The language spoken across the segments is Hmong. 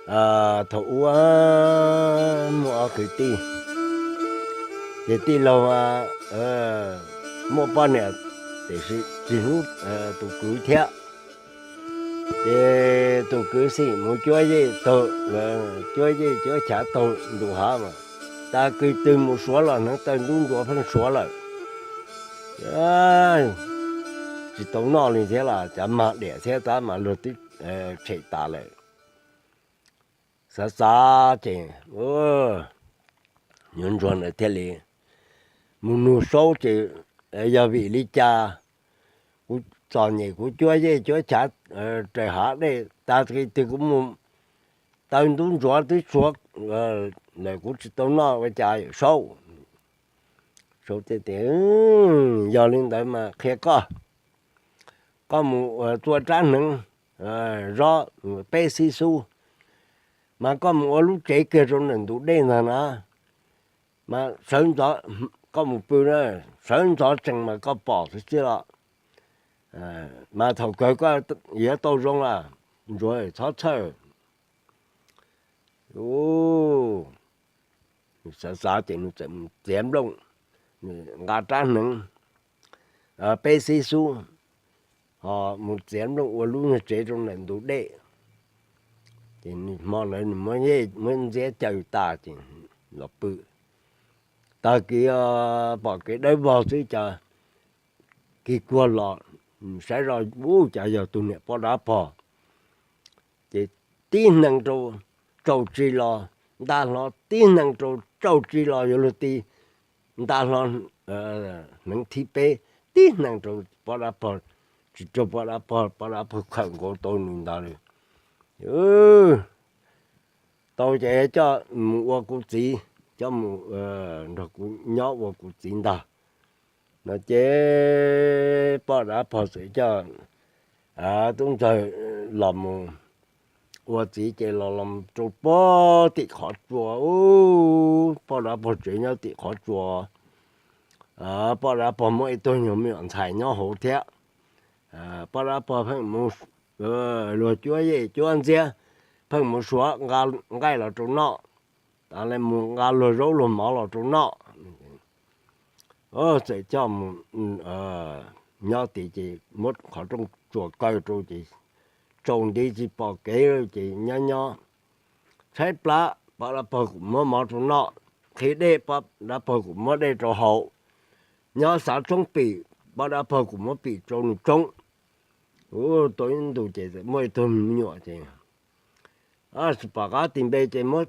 Thaum ub muaj ob kwv tij, ces tij laug muaj poj niam, tiam sis tsis hlub tus kwv thiab. Ces tus kwv xij mus cuab yej taug, cuab yej cuab chav taug ntu hav mas, tag kis twg mus suav los hneev taw ntub ntsuav pheej suav lawm, tsis tau noj li thiab los cov mag diam thiab tab mas luag twb tshem tas lawm. Xav xav ces yuav ntsuag ntawd thiaj li mus nug Saub ces, yog vim li cas kuv txom nyem kuv cuab yej cuab chav raws hav dej, tag kis twg kuv mus taw ntub ntsuav twb suav lawm, kuv tsis tau noj ua cas Saub? Saub tias, yog li ntawd mas qhia koj, koj mus txua rab hneev zov peb xib xub, mas koj mus ua lub tsev kiag rau ntawm ntug dej ntag na, mas sawv ntxov, koj mus pw na, sawv ntxov tsees mas koj pom xwb xwb los, mas thaum kawg koj yuav tau zoo lawm, ntsuag txhob txhawj. Xav xav ces nws txawm mus txiav nplooj, nqa rab hneev peb xib xub, ho mus txiav nplooj ua lub nyuag tsev rau ntawm ntug dej. Ces nws hmo ntawd nws muab ntxiab caws tas ces los pw. Tag kis pom kev dawb vog xwb cas kis kuag los, saib zoj ub cas yog tus niam poj dab pog. Ces tib hneev rau tsaus tsi los, nta hlo tib hneev rau tsaus tsi los yuav luag ti, nta hlo hneev thib peb, tib hneev rau poj dab pog, tsis raug poj dab pog, poj dab pog khawm nkaus tau nws ntag li. Tau ces coj mus ua kuv txiv, coj mus nrog kuv nyob ua kuv txiv ntag. No ces poj dab pog txawm coj tub ntxawg los mus ua txiv ces los los rau pog tim qhov tsua. Poj dab pog tsev nyob tim qhov tsua. Poj dab pog muaj ib tug nyuag me nyuam ntxhais nyob hauv thiab. Poj dab pog pheej mus luag cuab yej cuab ntxiab, pheej mus suav nqaij los rau noj, tas li mus nqa luag zaub luag mov los rau noj. Txawm coj mus nyob tid ces muab qhov rooj tsuas kaw rau ces tsaus nti tsis pom kev ces nyob nyob tshaib plab, poj dab pog kuj muab mov rau noj, qhib dej, poj dab pog kuj muab dej rau haus, nyob xav tsoob pim, poj dab pog kuj muab pim rau nws tsoob. Ua tau ib ntus ces muaj ib tug me nyuam ces tsis pom qab tis npe ces muab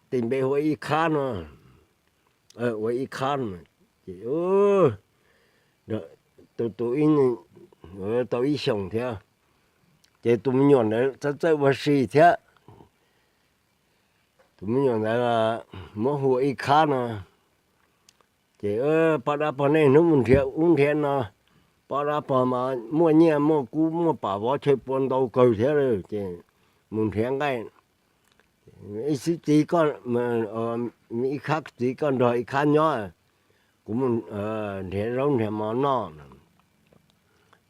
tis npe hu ua Ib Khab no, ua Ib Khab no. Ces tus tus ib, tau ib xyoos thiab, ces tus me nyuam ntawd txawj txawj ua si thiab. Tus me nyuam ntawd muab hu ua Ib Khab no. Ces poj dab pog niaj hnub mus nrhiav ub nrhiav no, poj dab pog mas muaj nyiaj muaj kub muaj pam vov chaw pua ntau kawg thiab lawm ces mus nrhiav nqaij. Ib xib txiv, Ib Khab txiv, koj nrog Ib Khab nyob, kuv mus nrhiav zaub nrhiav mov noj.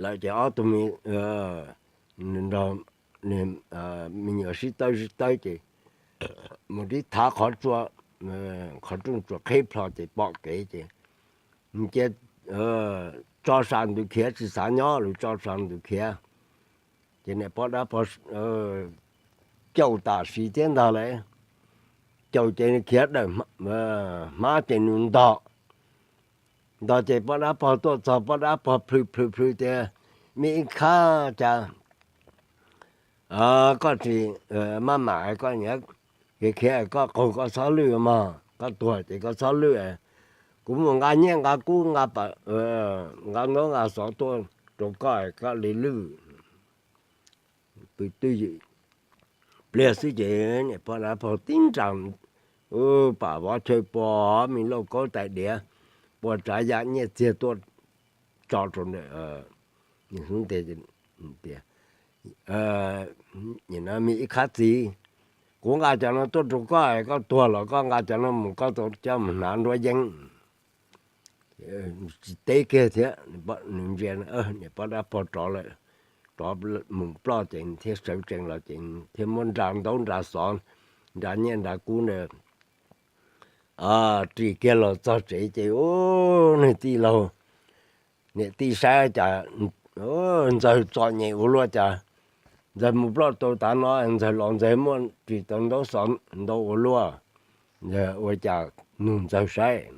Lawm ces ob tug nrog me nyuam sib tawb sib tawb ces mus tib thav qhov tsua, qhov rooj tsuas qhib plho ces pom kev ces cia tso sa ntws khiav, tsis xav nyob lawm, tso sa ntws khiav. Ces niam poj dab pog caum tam sim thiab ntag lauj, caum ces nws khiav dawm hmab ces nws ntog. Ntog ces poj dab pog tuaj txog, poj dab pog plhws plhws plhws tias, Me Ib Khab, cas koj tsis maj mam, koj nyiam khiav khiav, koj qaug koj txhob lwj mog, koj tuag ces koj txhob lwj. Kuv mus nqa nyiaj nqa kub nqa ntaub nqa xov tuaj rau koj, koj li lwj. Pw twj ywm pliag xwb ces niam poj dab pog tib nra pam vov chaw pua, me lauj kaub tais diav, pua tsav yam nyiaj txiag tuaj tso rau ntawm tias, Me Ib Khab txiv, kuv nqa cov no tuaj rau koj, koj tuag los koj nqa cov no mus, koj tau coj mus hnav nruab yeeb. Tsis teb kiag thiab, nws ntsia niam poj dab pog rov lawm, pov mus ploj ces thiaj sawv tsees los ces thiaj muab nra ntaub nra xov, nra nyiaj nra kub ntawd ris kiag los txog tsev ces ub, nws tij laug niam tij saib cas Ntxawg txom nyem ua luaj cas, Ntxawg mus ploj tau tav no, Ntxawg los Ntxawg muaj ris tau ntaub xov ntau ua luaj, ua cas nug Ntxawg saib.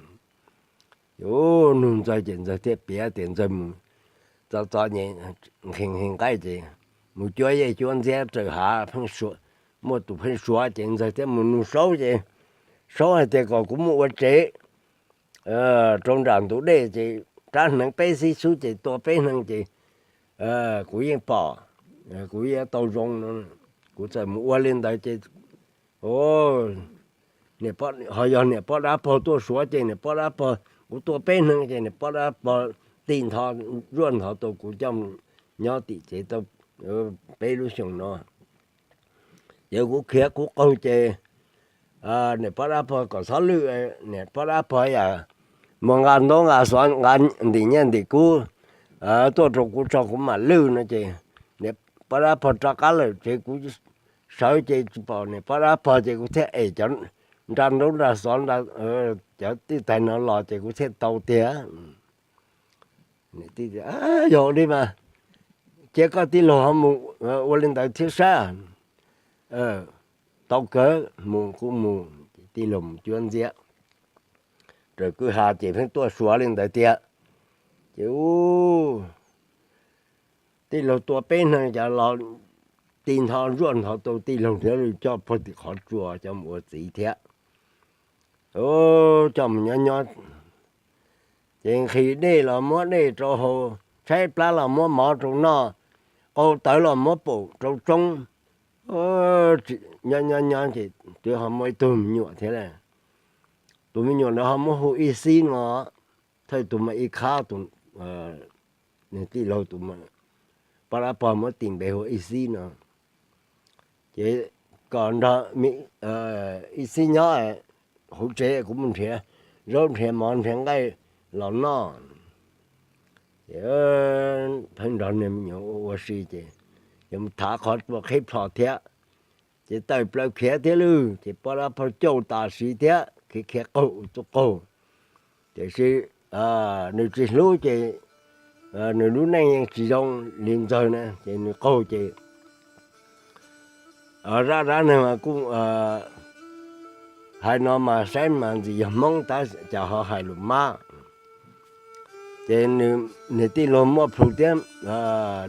Ub, nug Ntxawg ces Ntxawg thiaj piav tias Ntxawg mus txom txom nyem, nqhis nqhis nqaij ces mus cuab yej cuab ntxiab raws hav, muaj tus pheej suav ces Ntxawg thiaj mus nug Saub ces Saub hais tias kom kuv mus ua tsev rau nram ntug dej ces rab hneev peb xib xub ces tua peb hneev ces kuv yeej pom, kuv yeej tau zoo no, kuv txawm mus ua li ntawd ces ho yog niam poj dab pog tuaj suav ces niam poj dab pog, kuv tua peb hneev ces niam poj dab pog tig ntho zuaj ntho tau kuv coj mus nyob tim tsev tau peb lub xyoos no. Ces kuv khiav kuv qaug ces niam poj dab pog kom txhob lwj, niam poj dab pog yam mus nqa ntaub nqa xov nqa ntim nyiaj ntim kub tuaj rau kuv tso kuv mam lwj no ces niam poj dab pog rov qab lawm ces kuv sawv ces tsis pom niam poj dab pog ces kuv thiaj es cov nra ntaub nra xov, cov twj tais no los ces kuv thiaj tau tiag. Yog li mas cia koj tij laug ho mus ua li ntawd thiab saib. Tau kawg, mus kuj mus. Tij laug mus cuab ntxiab raws kwj ha ces pheej tuaj suav li ntawd tiag. Ces ub, tij laug tua peb hneev cas los ti ntho zuaj ntho tau tij laug thiab coj puag tim qhov tsua coj mus ua txiv thiab. Coj mus nyob nyob ces nqhis dej los muab dej rau haus, tshaib plab los muab mov rau noj, qau tawv los muab paum rau tsoob. Nyob nyob nyob ces twb ho muaj ib tug me nyuam thiab lauj. Tus me nyuam ntawd ho muab hu Ib Xib no, thawj tus mas Ib Khab, tus tij laug tus poj dab pog muab tis npe hu Ib Xib no. Ces kom nrog Ib Xib nyob hauv tsev, kuv mus nrhiav zaub nrhiav mov nrhiav nqaij los noj. Ces pheej nrog niag me nyuam ua si ces mus thav qhov tsua qhib plho thiab. Ces tawm plaws khiav thiab lawm ces poj dab pog cauj tam sim thiab khiav khiav qaug ua txuj qaug. Tiam sis nws tsis hlub ces nws lub neej yeej tsis zoo li Ntxawg na ces nws qaug ces zaj dab neeg mas kuj hais no mas saib mas ntxim yog Hmoob tab cas ho hais lus Mab. Ces nws niag tij laug muaj plhus thiab,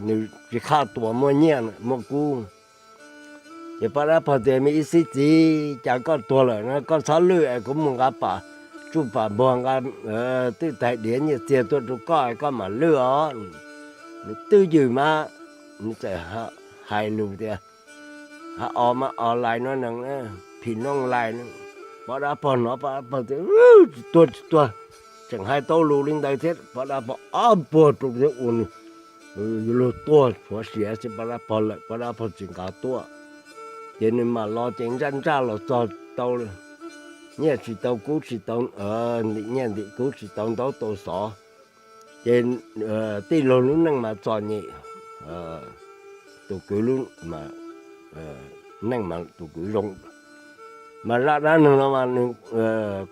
nws tsis qhaj tua muaj nyiaj muaj kub. Ces poj dab pog tias, Me Ib Xib txiv, cas koj tuag lawm no koj txhob lwj es kuv mus nqa pam tsuj pam npuag nqa twj tais diav nyiaj txiag tuaj rau koj es koj mam lwj os. Nws twj ywm mas nws txawm hais lus tias, Ha os mas os lais no nees, phim nooj lais. Poj dab pog hnov poj dab pog tias, Tsis tuag tsis tuag. Tseem hais tau lus li ntawd thiab poj dab pog ob puag rau thiab ua nws yuav luag tuag tshuav siav xwb poj dab pog lawm poj dab pog tsis nqa tuaj. Ces nws mam los ces ntsaj ntsaj los txog tau nyiaj tsis tau kub tsis tau, ntim nyiaj ntim kub tsis tau ntaub tau xov. Ces tij laug lub neej mas txom nyem, tus kwv lub neej mas tus kwv zoo. Mas zaj dab neeg no mas nws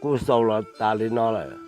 kuj xaus los tas li no lawm.